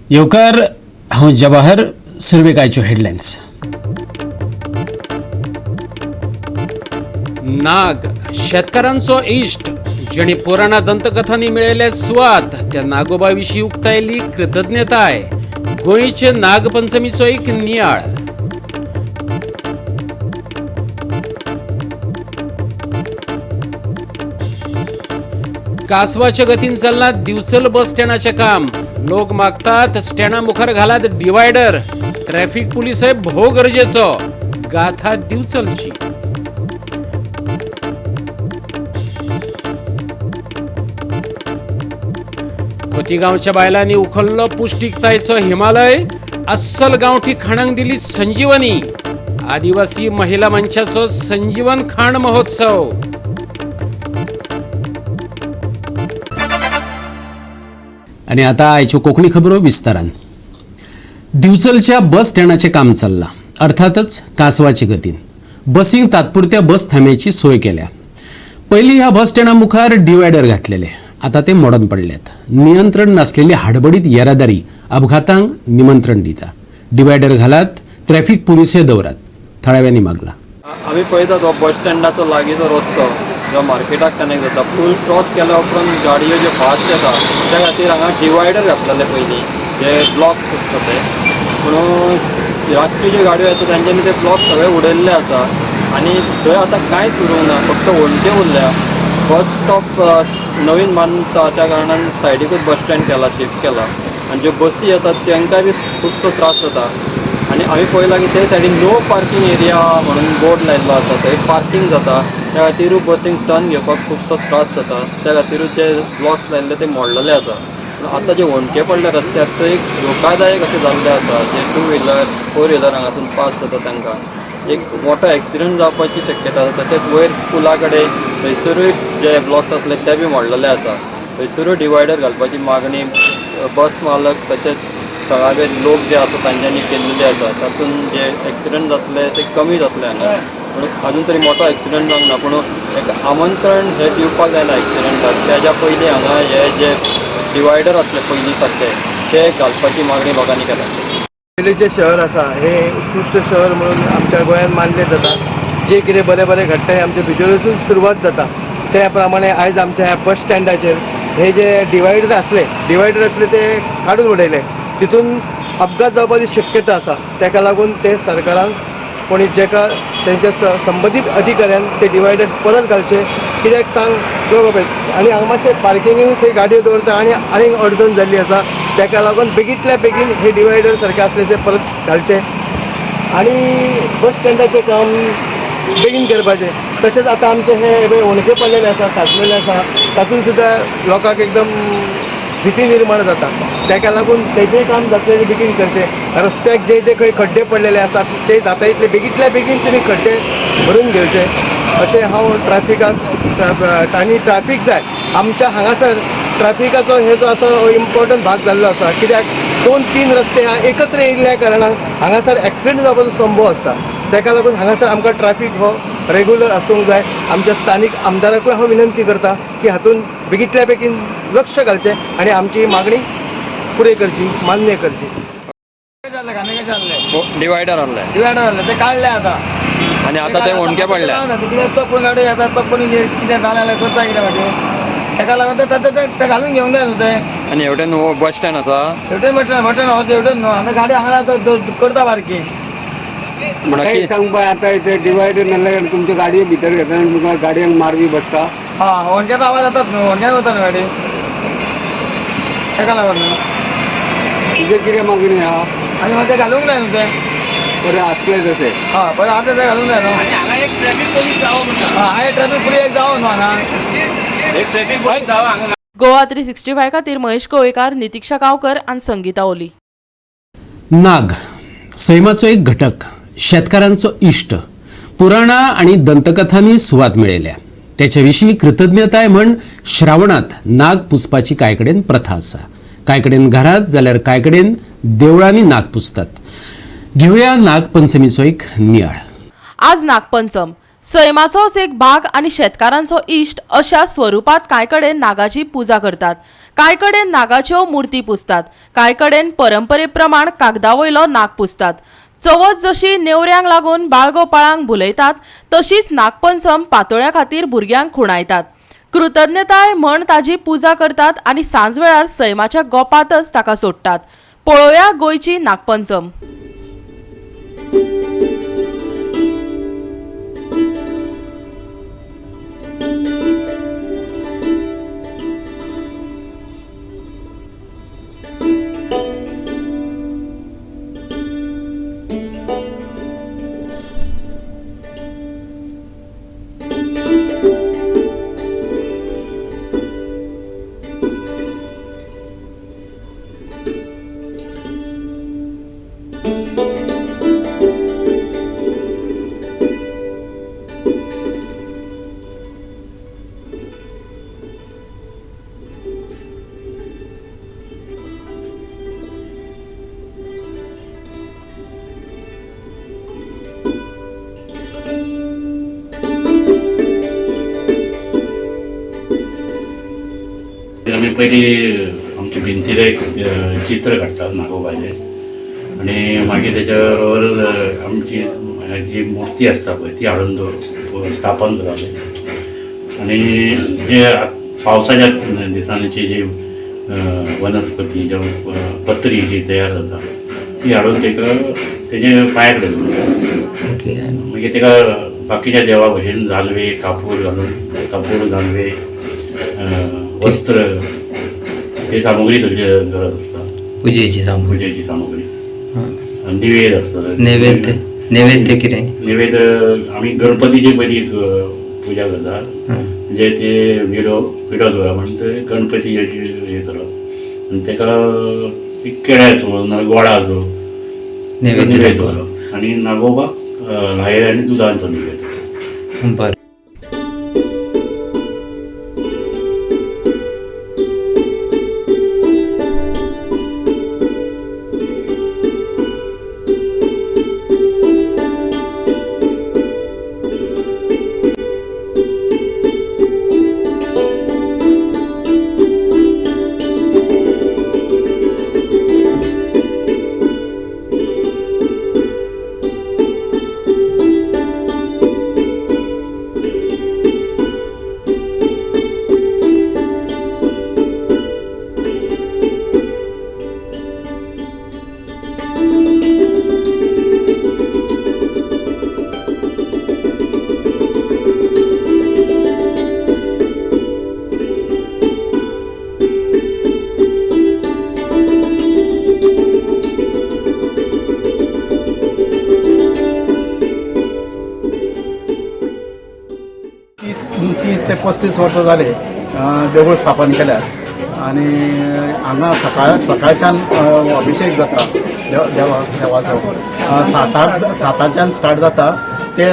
येवकार, हांव जवाहर. सुरवेक आयच्यो हेडलायन्स. नाग शेतकारांचो इश्ट, जेणे पुराणा दंतकथांनी मेळयल्ले सुवात, त्या नागोबा विशीं उक्तायली कृतज्ञताय. गोंयचे नागपंचमीचो एक नियाळ. कासवाच्या गतीन चल्लां दिवचल बस स्टँडाचें काम. लोक मागतात स्टँडा मुखार घालात डिवायडर. ट्रॅफिक पुलिसय भोव गरजेचो. गाथा दिवचलची. खोतीगांवच्या बायलांनी उखल्लो पुश्टीकतायेचो हिमालय. अस्सल गांवठी खाणांक दिली संजीवनी. आदिवासी महिला मंचाचो संजीवन खाण महोत्सव. आनी आतां आयच्यो कोंकणी खबरो विस्तारान. दिवचलच्या बस स्टँडाचें काम चल्लां, अर्थातच कासवाचे गतीन. बसींक तात्पुरत्या बस थांब्याची सोय केल्या. पयलीं ह्या बस स्टँडा मुखार डिवायडर घातलेले, आतां ते मोडून पडल्यात. नियंत्रण नासलेली हाडबडीत येरादारी अपघातांक निमंत्रण दिता. डिवायडर घालात, ट्रॅफिक पुलिसय दवरात, थळाव्यांनी मागला. आमी पळयतात, हो बस स्टँडाचो लागींचो रस्तो जो मार्केटाक कनेक्ट जाता, पूल क्रॉस केल्या उपरांत गाडयो ज्यो फास्ट येता, त्या खातीर हांगा डिवायडर घातलेले पयलीं, जे ब्लॉक्स आसता ते. पूण रातच्यो ज्यो गाडयो येता, तेंच्यांनी ते ब्लॉक सगळे उडयल्ले आसा आनी थंय आतां कांयच उरूंक ना, फक्त वणट्यो उरल्या. बस स्टॉप नवीन बांदता, त्या कारणान सायडीकूच बस स्टँड केला, शिफ्ट केला आनी ज्यो बसी येतात तांकांय बी खुबसो त्रास जाता. आनी आमी पळयलां की ते सायडीन नो पार्कींग एरिया म्हणून बोर्ड लायल्लो आसा, थंय पार्कींग जाता. त्या खातीरूय बसींक टर्न घेवपाक खुबसो त्रास जाता. त्या खातीरूय जे ब्लॉक्स लायल्ले ते मोडलेले आसा. पूण आतां जे वणटे पडल्या रस्त्यार, ते एक धोकादायक अशें जाल्लें आसा. जे टू व्हिलर, फोर व्हिलर हांगासून पास जाता, तांकां एक मोठो एक्सिडंट जावपाची शक्यता आसा. तशेंच वयर पुला कडेन थंयसरूय जे ब्लॉक्स आसले ते बी मोडलेले आसा. थंयसरूय डिवायडर घालपाची मागणी बस मालक तशेंच थळावे लोक जे आसा तांच्यांनी केल्लेले आसा. तातूंत जे एक्सिडंट जातले ते कमी जातले हांगा. पूण अजून तरी मोठो एक्सिडंट जावंक ना, पूण एक आमंत्रण हें दिवपाक जायना एक्सिडंटाक. तेज्या पयलीं हांगा हे जे डिवायडर आसले पयलीं सारके, ते घालपाची मागणी लोकांनी केल्या. पयलींचें शहर आसा, हें उत्कृश्ट शहर म्हणून आमच्या गोंयांत मानलें जाता. जें कितें बरें बरें घडटा, हें आमच्या बिजोळेसून सुरवात जाता. त्या प्रमाणे आयज आमच्या ह्या बस स्टँडाचेर हे जे डिवायडर आसले ते काडून उडयले. तितून अपघात जावपाची शक्यता आसा. ताका लागून ते सरकारान कोणी जेका तेंच्या संबंदीत अधिकाऱ्यान ते डिवायडर परत घालचे. कित्याक सांग जो बाबा, आनी हांगा मातशें पार्किंगूय थंय गाडयो दवरता आनी आनीक अडचण जाल्ली आसा. ताका लागून बेगींतल्या बेगीन हे डिवायडर सारके आसले ते परत घालचे आनी बस स्टँडाचें काम बेगीन करपाचें. तशेंच आतां आमचे हे वणखे पडलेले आसा, साचलेले आसा, तातूंत सुद्दां लोकांक एकदम भिती निर्माण जाता. ताका लागून तेजेंय काम जातलें बेगीन करचें. रस्त्याक जे जे खंय खड्डे पडलेले आसात, ते जाता इतले बेगींतल्या बेगीन तुमी खड्डे भरून घेवचे, अशें हांव ट्राफिकाक. आनी ट्राफीक जाय आमच्या हांगासर. ट्राफिकाचो हे जो आसा हो इम्पॉर्टंट भाग जाल्लो आसा, कित्याक दोन तीन रस्ते ह्या एकत्र येयल्ल्या कारणान हांगासर एक्सिडंट जावपाचो संभव आसता. ताका लागून हांगासर आमकां ट्राफीक हो रेगुलर आसूंक जाय. आमच्या स्थानीक आमदाराकूय हांव विनंती करता की हातूंत बेगींतल्या बेगीन लक्ष घालचें आनी आमची मागणी फुडें करची, मान्य करची. डिवायडर आहले. डिवायडर आहले, ते काडले आतां. आनी आतां ते वणके पडल्या. कित्याक तो कोण गाडी येता, तो कोणी कितें जालें जाल्यार करता कितें मागीर. तेका लागून ते घालून घेवंक जाय न्हू ते. आनी हेवटेन बस स्टँड आसा. हेवटेन बटन बटन हो, तेवटेन न्हू. आतां गाडी हांगा करता पार्कींग. म्हणून सांगपा आता ते डिवायडर नाल्यार तुमच्यो गाडयो भितर घेता आनी तुमकां गाडयांक मारवी बसता. हा, होंडक्याचो आवाज येतात न्हू, होंडक्यान वता न्हू गाडी, तेका लागून न्हू. तुजें कितें मागणी आहा? आनी मागीर ते घालूंक जाय न्हू ते. बरें आसलें तशें. हा, बरें, आतां ते घालूंक जाय न्हू. हांगा एक ट्रॅफीक पोलीस जावो म्हणटा. हा, एक ट्रॅफीक पुलीस एक जावो न्हू हांगा. एक ट्रॅफीक पोलीस जावो हांगा. गोवा 365 खातीर महेश कवळेकार, नितिक्षा गांवकर आनी संगीता ओली. नाग सैमाचो एक घटक, शेतकारांचो इश्ट. पुराणां आनी दंतकथांनी सुवात मेळयल्या. त्याच्या विशीं कृतज्ञताय म्हण श्रावणात नाग पुजपाची कांय कडेन प्रथा आसा. कांय कडेन घरात जाल्यार कांय कडेन देवळांनी नाग पुजतात. घेवया नागपंचमीचो एक नियाळ. आज नागपंचम. सैमाचोच एक भाग आनी शेतकारांचो इश्ट अशा स्वरुपांत कांय कडेन नागाची पुजा करतात, कांय कडेन नागाच्यो मुर्ती पुजतात, कांय कडेन परंपरे प्रमाण कागदा वयलो नाग पुजतात. चवथ जशी नेवऱ्यांक लागून बाळगोपाळांक भुलयतात तशीच नागपंचम पातोळ्या खातीर भुरग्यांक खुणायतात. कृतज्ञताय म्हण ताजी पुजा करतात आनी सांजवेळार सैमाच्या गोपांतच ताका सोडटात. पळोवया गोंयची नागपंचम. आमी पयलीं आमच्या भिंतीर एक चित्र काडटात नागोबाचें आनी मागीर तेच्या बरोबर आमची जी मुर्ती आसता पळय ती हाडून दवर स्थापन करप आनी जे पावसाच्या दिसांची जी वनस्पती जावं पत्री जी तयार जाता ती हाडून ताका तेजे पांय कडेन दवरता. मागीर ताका बाकीच्या देवा भशेन जानवे कापूर घालून कापूर जानवे वस्त्र हे सामुग्री सगळी गरज आसता पुजेची सामुग्री. पुजेची सामुग्री आनी निवेद आसता. नैवेद्य नैवेद्य कितें? निवेद आमी गणपतीची पयली पुजा करतात म्हणजे ते विडो विडो दवरप आनी ते गणपती हें करप आनी ताका केळ्याचो नाल्यार गोडाचो नैवेद्य दवरप आनी नागोबाक ल्हायेर आनी दुदांचो निवेद. बरें. तीस ते 35 वर्सां जाले देवूळ स्थापन केल्यार आनी हांगा सकाळच्यान अभिशेक जाता देवाचो. साताच्यान स्टार्ट जाता ते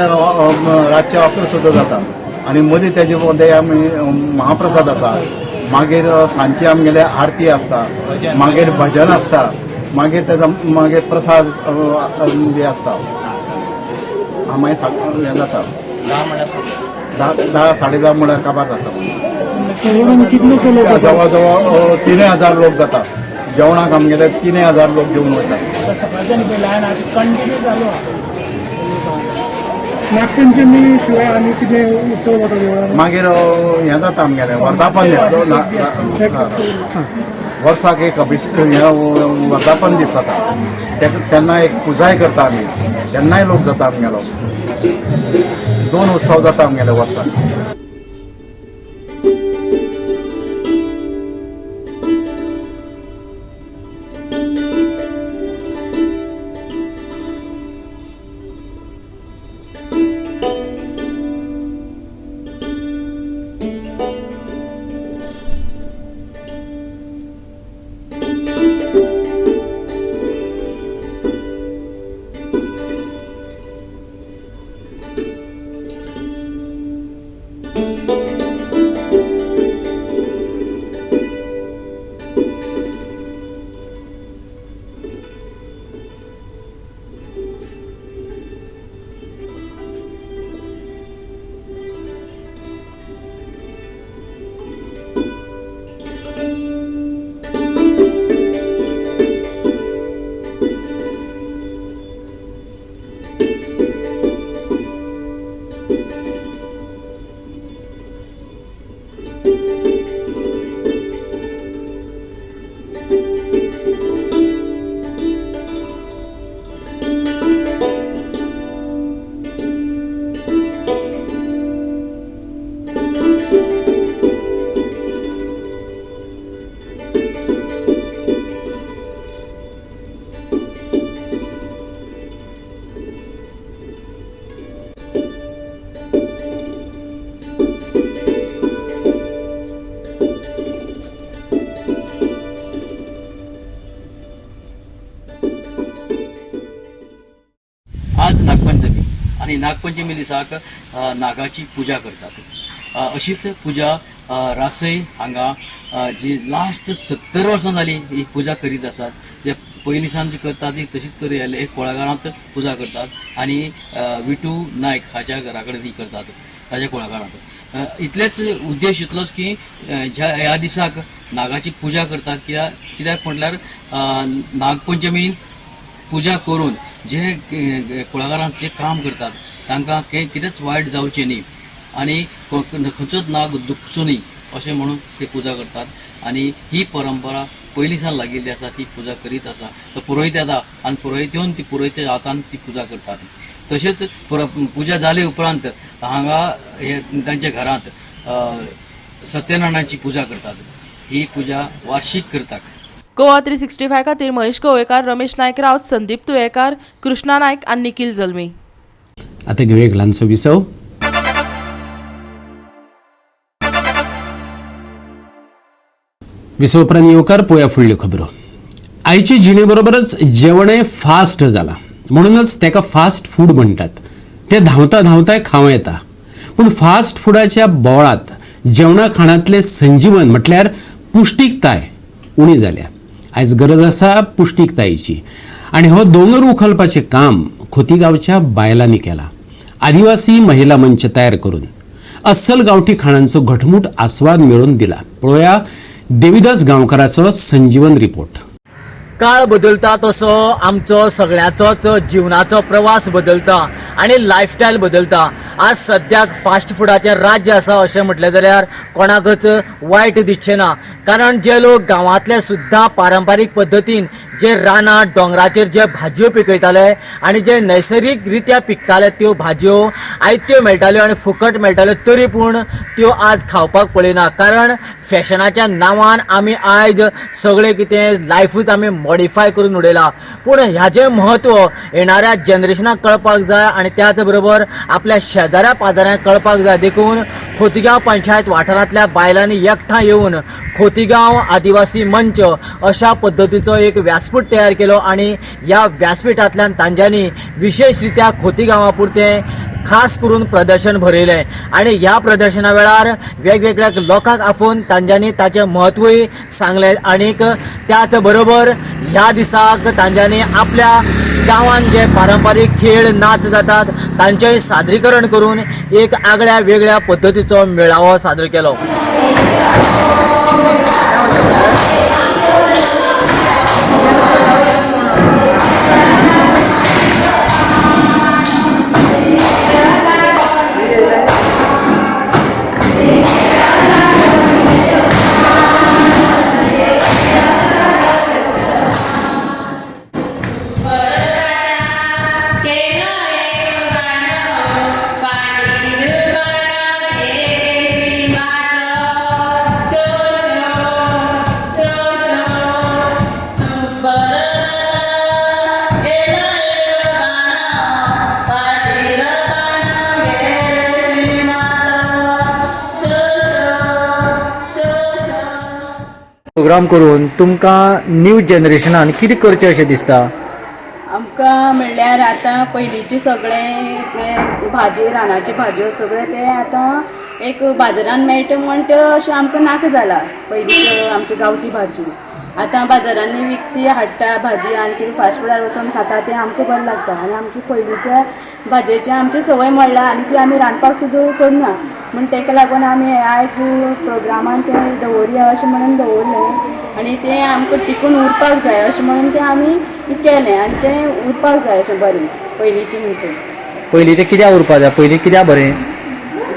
रातचे 11 सुद्दां जाता आनी मदीं तेजे मदें आमी महाप्रसाद आसा, मागीर सांजची आमगेले आरती आसता, मागीर भजन आसता, मागीर तेजो मागीर प्रसाद बी आसता. मागीर हें जाता 10 10:30 म्हळ्यार काबार जाता. जवळ जवळ 3000 लोक जाता जेवणाक. आमगेले 3000 लोक जेवन वतात. नागपंचमी शिवाय आनी कितें उत्सव जाता देवळान? मागीर हें जाता आमगेलें वर्धापन, वर्साक एक अभिशेक हें वर्धापन दीस जाता तेन्ना एक पुजाय करता आमी, तेन्नाय लोक जाता आमगेलो. 2 उत्सव जाता आमगेले वर्साक. आनी नागपंचमी दिसाक नागाची पुजा करतात. अशीच पुजा रासय हांगा जी लास्ट 70 वर्सां जाली ही पुजा करीत आसात. जे पयलीं सावन जी करतात ती तशीच करीत आयले. एक कुळागरांत पुजा करतात आनी विटू नायक हाच्या घरा कडेन ती करतात, ताच्या कुळागरांत. इतलेच उद्देश इतलोच की ज्या ह्या दिसाक नागाची पुजा करतात, कित्याक म्हटल्यार नागपंचमी पुजा करून जे कुळागरांत जे काम करतात तांकां कितेंच वायट जावचें न्ही आनी खंयचोच नाग दुखचो न्ही अशें म्हणून ते पुजा करतात. आनी ही परंपरा पयलीं सावन लागिल्ली आसा, ती पुजा करीत आसा. तो पुरोयत येता आनी पुरोयत येवन ती पुरोयत हातान ती पुजा करतात. तशेंच पुजा जाले उपरांत हांगा हे तांच्या घरांत सत्यनारायणाची पुजा करतात. ही पुजा वार्षिक करतात. गोवा 365 खातीर महेश गोवेकार, रमेश नायक राऊत, संदीप तुयेकार, कृष्णा नायक आनी निखिल जल्मी. आता घेऊया एक ल्हानसो विसव. विसव उपरांत येवकार पोया फुडल्यो खबरो. आयचे जिणे बरोबरच जेवणय फास्ट जाला, म्हणूनच ताका फास्ट फूड म्हणटात. ते धांवता धांवताय खावं येता, पूण फास्ट फुडाच्या बोळात जेवणा खाणांतलें संजीवन म्हटल्यार पुश्टीकताय उणी जाल्या. आयज गरज आसा पुश्टीकतायेची आनी हो दोंगर उखलपाचें काम खोतीगांवच्या बायलांनी केलां. आदिवासी महिला मंच तयार करून अस्सल गांवठी खाणांचो घटमूट आस्वाद मेळोवन दिला. पळोवया देविदास गांवकाराचो संजीवन रिपोर्ट. काळ बदलता तसो आमचो सगळ्याचोच जिवनाचो प्रवास बदलता आनी लायफस्टायल बदलता. आज सद्याक फास्ट फुडाचें राज्य आसा अशें म्हटलें जाल्यार कोणाकच वायट दिसचें ना, कारण जे लोक गांवांतले सुद्दां पारंपारीक पद्दतीन जे रानां दोंगराचेर जे भाजयो पिकयताले आनी जे नैसर्गीक रित्या पिकताले त्यो भाजयो आयत्यो मेळटाल्यो आनी फुकट मेळटाल्यो, तरी पूण त्यो आज खावपाक पळयना, कारण फॅशनाच्या नांवान आमी आयज सगळें कितें लायफूच आमी मॉडिफाय करून उडयला. पूण ह्याचें म्हत्व येणाऱ्या जनरेशनाक कळपाक जाय आनी त्याच बरोबर आपल्या शेजाऱ्या पाजाऱ्यांक कळपाक जाय. देखून खोतीगांव पंचायत वाठारांतल्या बायलांनी एकठांय येवन खोतीगांव आदिवासी मंच अशा पद्दतीचो एक व्यासपीठ तयार केलो आनी ह्या व्यासपीठांतल्यान तांच्यांनी विशेश रित्या खोतीगांवा पुरतें खास करून प्रदर्शन भरयलें आनी ह्या प्रदर्शना वेळार वेगवेगळ्या लोकांक आफोवन तांच्यांनी ताचें म्हत्वूय सांगलें आनीक त्याच बरोबर ह्या दिसाक तांच्यांनी आपल्या गांवांत जे पारंपारीक खेळ नाच जातात तांचें सादरीकरण करून एक आगळ्या वेगळ्या पद्दतीचो मेळावो सादर केलो. प्रोग्राम करून तुमकां न्यू जनरेशनान कितें करचें अशें दिसता? आमकां म्हणल्यार आतां पयलींचे सगळे भाजी रानाची भाजयो सगळे ते आतां एक बाजारान मेळटा म्हण त्यो अशें आमकां नाका जाला. पयलींच्यो आमची गांवठी भाजी आतां बाजारांनी विकती हाडटा भाजी आनी कितें फास्ट फुडार वचून खाता तें आमकां बरें लागता आनी आमची पयलींच्या भाजयेची आमची संवय मोडला आनी ती आमी रांदपाक सुद्दां करना म्हण ताका लागून आमी आयज प्रोग्रामान तें दवरया अशें म्हणून दवरलें आनी तें आमकां टिकून उरपाक जाय अशें म्हणून तें आमी केलें आनी तें उरपाक जाय अशें बरें पयलींचें म्हणटा. पयलींचें कित्याक उरपाक जाय? पयलीं कित्याक बरें?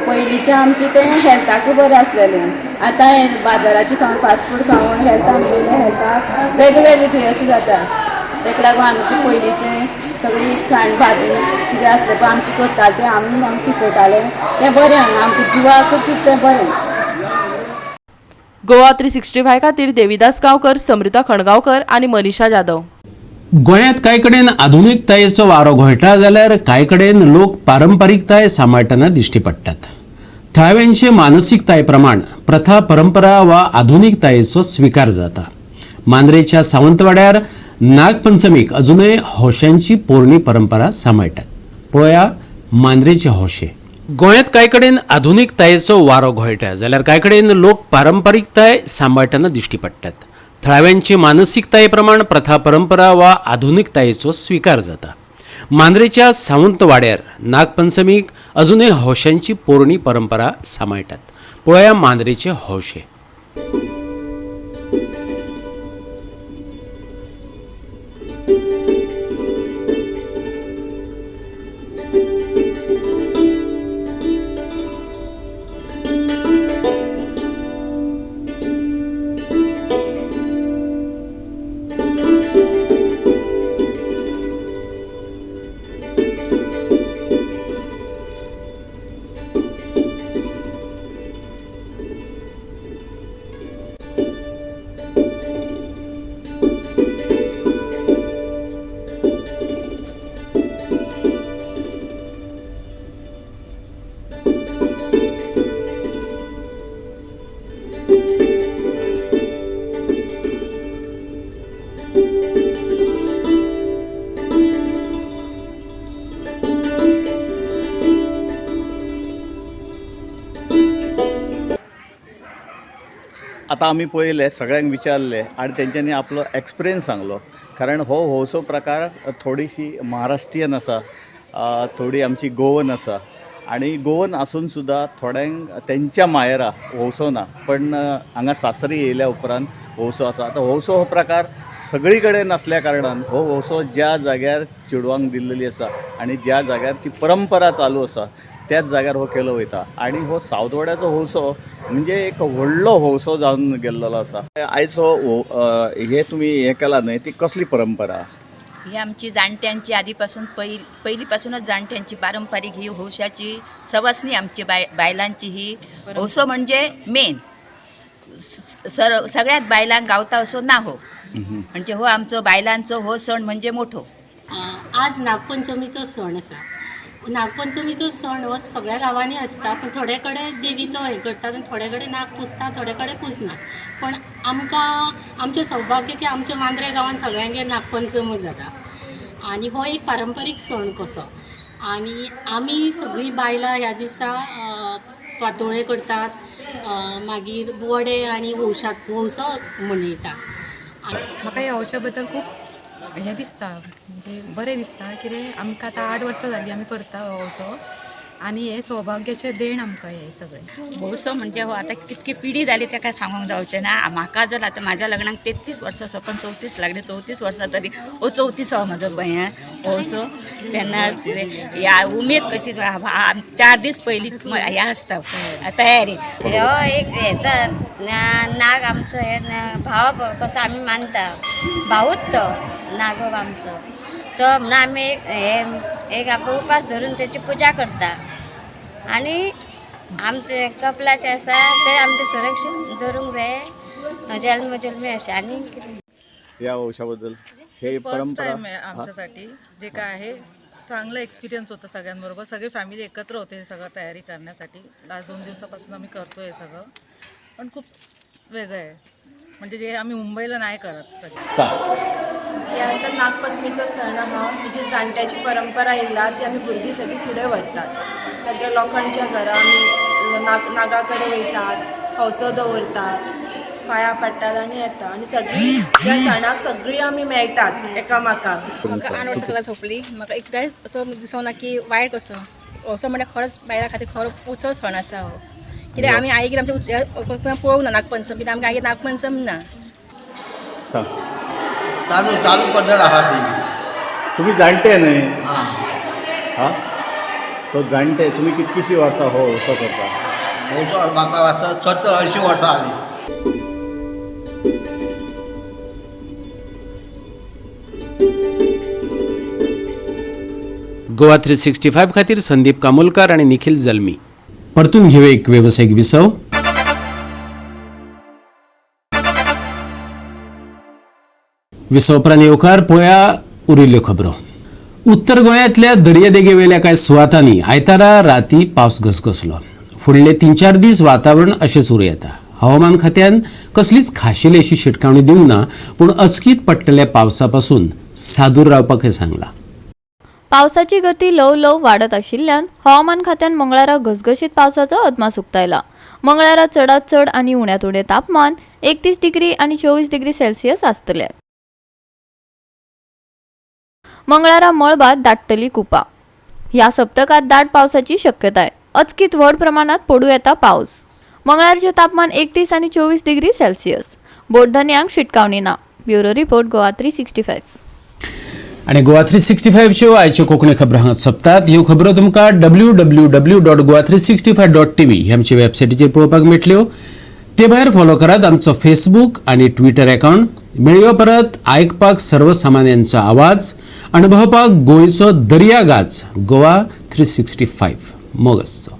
पयलींचें आमचें तें हेल्थाकूय बरें आसलेलें. आतां हें बाजाराचें खावन फास्ट फूड खावन हेल्थ आमगेलें हेल्थाक वेगळे वेगळे दुयेंस जाता. ताका लागून आमचें पयलींचें सगळी खाण भाजी कितें आसलें पळय आमचें करताले तें आमी आमी पिकयताले तें बरें आमच्या जिवाकूच तें बरें. गोवा 365 खातीर देविदास गांवकर, समृता खणगांवकर आनी मनीषा जाधव. गोंयांत कांय कडेन आधुनिकतायेचो वारो घोळटा जाल्यार कांय कडेन लोक पारंपारीकताय सांबाळटना दिश्टी पडटात. थळाव्यांचे मानसिकताये प्रमाण प्रथा, परंपरा वा आधुनिकतायेचो स्विकार जाता. मांद्रेच्या सावंतवाड्यार नागपंचमीक अजूनय हौशांची पोरणी परंपरा सांबाळटात. पळोवया मांद्रेचे हौशे. गोंयांत कांय कडेन आधुनिकतायेचो वारो घोळटा जाल्यार कांय कडेन लोक पारंपारीकताय सांबाळटना दिश्टी पडटात. थळाव्यांची मानसिकताये प्रमाण प्रथा परंपरा वा आधुनिकतायेचो स्विकार जाता. मांद्रेच्या सावंतवाड्यार नागपंचमीक अजुनय हौशांची पोरणी परंपरा सांबाळटात. पळोवया मांद्रेचे हौशे. आतां आमी पळयलें, सगळ्यांक विचारलें आनी तेंच्यांनी आपलो एक्सपिरियन्स सांगलो. कारण हो हौसो प्रकार थोडीशी महाराष्ट्रीयन आसा, थोडी आमची गोवन आसा आनी गोवन आसून सुद्दां थोड्यांक तेंच्या मायरा हौसो ना, पण हांगा सासरी येयल्या उपरांत हौसो आसा. आतां हौसो हो प्रकार सगळी कडेन नासल्या कारणान हो हौसो ज्या जाग्यार चेडवांक दिल्लेली आसा आनी ज्या जाग्यार ती परंपरा चालू आसा त्याच जाग्यार हो केलो वयता. आनी हो सावतवाड्याचो हौसो म्हणजे एक व्हडलो हौसो जावन गेल्लो आसा. आयज हो हे तुमी हें केला न्हय, ती कसली परंपरा? ही आमची जाणट्यांची आदीपासून पहिलीपासूनच जाणट्यांची पारंपरिक ही हौशाची सवासणी आमची बायलांची ही हौसो म्हणजे मेन सगळ्यात बायलांक गावता असो ना हो, म्हणजे हो आमचो बायलांचो हो सण म्हणजे मोठो. आज नागपंचमीचो सण आसा. नागपंचमीचो सण हो सगळ्या गांवांनी आसता, पूण थोडे कडेन देवीचो हें करतात आनी थोडे कडेन नाग पुजता, थोडे कडेन पुजनात. पण आमकां आमचें सौभाग्य की आमच्या मांद्रे गांवांत सगळ्यांगेर नागपंचम जाता आनी हो एक पारंपारीक सण कसो. आनी आमी सगळीं बायलां ह्या दिसा पातोळे करतात, मागीर वडे आनी हौसो मनयता. म्हाका ह्या हौशा बद्दल खूब हें दिसता, म्हणजे बरें दिसता. कितें आमकां आतां 8 वर्सां जालीं आमी करता हो हौसो आनी हें सौभाग्याचें देण आमकां हें सगळें. हौसो म्हणजे हो आतां कितकी पिढी जाली तेका सांगूंक जावचें ना. म्हाका जर आतां म्हाज्या लग्नाक 33 वर्सां सोंपून 34 लागले, 34 वर्सां तरी हो 34 म्हजो हें हौसो. तेन्ना ह्या उमेद कशी 4 दीस पयलीं हें आसता तयारी. हो एक हेचा नाग आमचो हे भाव कसो आमी मानता, भावूच तो नागोबा आमचो तो, म्हणून आमी एक आपलो उपास धरून त्याची पूजा करता आनी आमचे कपलाचे आसा ते आमचे सुरक्षीत दवरूंक जाय जल्म जल्मी अशें. आनी ह्या हौशा बद्दल हे फर्स्ट टाइम आहे आमच्यासाठी, जे काय आहे चांगलं एक्सपिरियन्स होतं सगळ्यांबरोबर, सगळी फॅमिली एकत्र होते सगळं तयारी करण्यासाठी. लास्ट 2 दिवसापासून आम्ही करतोय हे सगळं, पण खूप वेगळं आहे, म्हणजे जे आम्ही मुंबईला नाही करत कधी. यानंतर नागपंचमीचो सण आहा, ही जी जाणट्याची परंपरा येयला ती आमी भुरगीं सगळीं फुडें व्हरतात. सगळ्या लोकांच्या घरा आमी नागा कडेन वयतात, हौसो दवरतात, पांयां पडटात आनी येता. आनी सगळीं ह्या सणाक सगळीं आमी मेळटात एकामेकांक. म्हाका 8 वर्सां कला सोंपली, म्हाका एकदांय असो दिसोना की वायट कसो असो, म्हणल्यार खरोच बायलां खातीर खरो उत्सव सण आसा हो. कित्याक आमी आईगेर आमच्या पळोवंक ना नागपंचम, कित्याक आमकां आईगेर नागपंचम ना. चालू चालू पद्दत आहा ती. तुमी जाणटे न्हय? हां, तो जाणटे. तुमी कितकीशीं वर्सां हो हौसो करता? हौसो म्हाका आतां 70-80 वर्सां जालीं. गोवा 365 खातीर संदीप कामोलकर आणि निखिल जल्मी. परतून घेऊ एक व्यावसायिक विसव. विसव उपरांत येवकार पळया उरिल्ल्यो खबरो. उत्तर गोंयांतल्या दर्यादेगेवेल्या कांय सुवातांनी आयतारा राती पावस घसघसलो. फुडले 3-4 दीस वातावरण अशेंच उरूं येता. हवामान खात्यान कसलीच खाशेली अशी शिटकावणी दिवंक ना, पूण अचकीत पडटल्या पावसा पासून सादूर रावपाकय सांगलां. पावसाची गती ल्हव ल्हव वाडत आशिल्ल्यान हवामान खात्यान मंगळारा घसघशीत पावसाचो अदमास उक्तायला. मंगळारा चडात चड आनी उण्यांत उणें तापमान 31 डिग्री आनी 24 डिग्री सेल्सियस आसतलें. मंगळारा मळबात दाटतली कुपां. ह्या सप्तकात दाट पावसाची शक्यताय. अचकीत व्हड प्रमाणात पडूं येता पावस. मंगळारचें तापमान 31 आनी 24 डिग्री सेल्सियस. बोटधनयांक शिटकावणी ना. Bureau report, Goa 365. आनी गोवा 365च्यो आयच्यो कोंकणी खबरो हांगा सोंपतात. ह्यो खबरो तुमकां www.goa365.tv ह्या आमच्या वेबसायटीचेर पळोवपाक मेळटल्यो. ते भायर फॉलो करात आमचो फेसबूक आनी ट्विटर अकावंट. मेळयो परत आयकपाक सर्वसामान्यांचो आवाज, अणभवपाक गोंयचो दर्या गाज. गोवा 365, मोग आसचो.